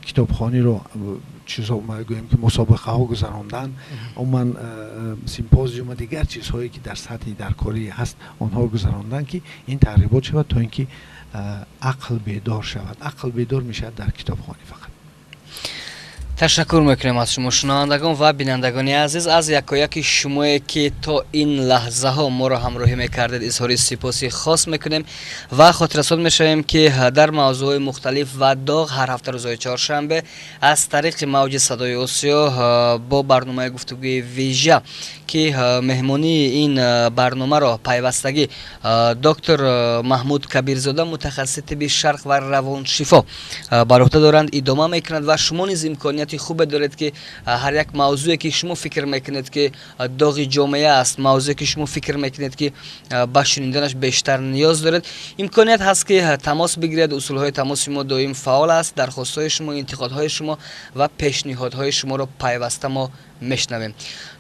Китобхониро чизҳо, гӯем ки мусобиқаҳо гузарондан, умуман симпозиум ва дигар чизҳое, ки дар сатҳи даркорӣ ҳаст, онҳоро гузарондан, ки ин тарғибот шавад, то ин ки ақл бедор шавад. Ақл бедор мешавад дар китобхонӣ фақат. Ташаккур мекунем аз шумо, шунавандагон ва бинандагони азиз. Аз якояки шумое, ки то ин лаҳзаҳо моро ҳамроҳӣ мекардед, изҳори сипоси хос мекунем ва хотиррасон мешавем, ки дар мавзӯъҳои мухталиф ва доғ ҳар ҳафта рӯзҳои чоршанбе аз тариқи мавҷи Садои Осиё бо барномаи гуфтугӯи вижа, ки меҳмонии ин барномаро пайвастагӣ доктор Маҳмуд Кабирзода, мутахассиси тибби шарқ ва равоншифо, бар уҳда доранд, идома мекунад. Ва шумо низ имконияти хубе доред, ки ҳар як мавзӯе, ки шумо фикр мекунед, ки доғи ҷомеа аст, мавзӯе, ки шумо фикр мекунед, ки ба шуниданаш бештар ниёз доред, имконият ҳаст, ки тамос бигиред. Усулҳои тамоси мо доим фаъол аст. Дархостҳои шумо, интиқодҳои шумо ва пешниҳодҳои шуморо пайваста мо мешунавем.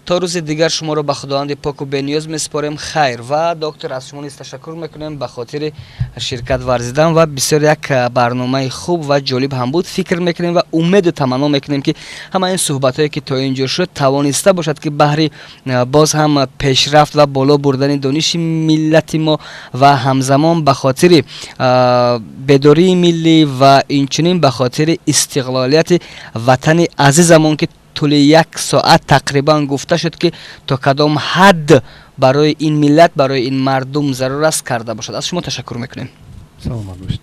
То рӯзи дигар шуморо ба Худованди поку бениёз месупорем. Хайр. Ва доктор, аз шумо низ ташаккур мекунем ба хотири ширкат варзидан ва бисёр як барномаи хуб ва ҷолиб ҳам буд, фикр мекунем ва умеду таманно мекунем, ки ҳама ин суҳбатҳое, ки то ин ҷо шуд, тавониста бошад, ки баҳри боз ҳам пешрафт ва боло бурдани дониши миллати мо ва ҳамзамон ба хотири бедории миллӣ ва инчунин ба хотири истиқлолияти ватани азизамон, ки тӯли як соат тақрибан гуфта шуд, ки то кадом ҳадд барои ин миллат, барои ин мардум зарур аст, карда бошад. Аз шумо ташаккур мекунем. Саломат бошед.